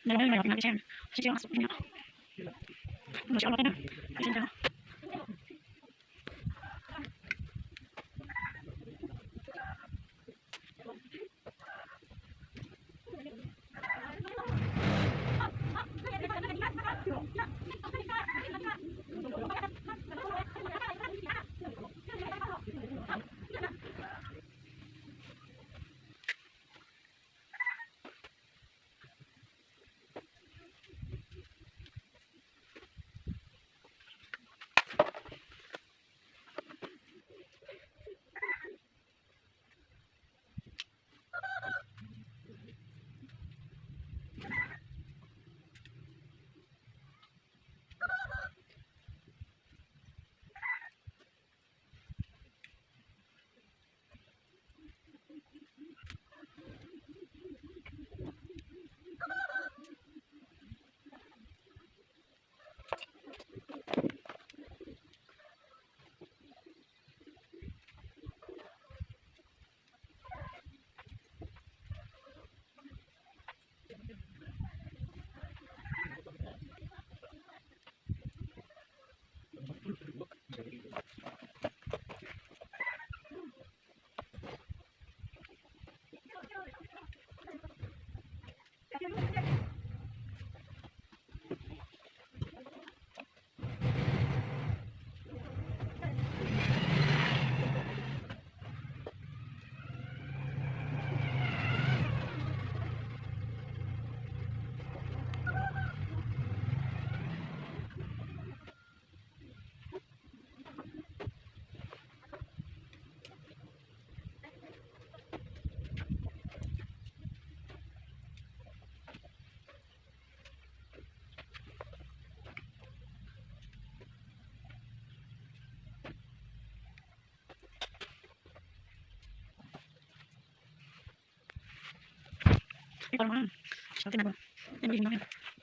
Nws los no, nws los no, sib sib los sib sib los. Mus sib los teb na. Ib pab los, sawv tej no, nej mus ib no.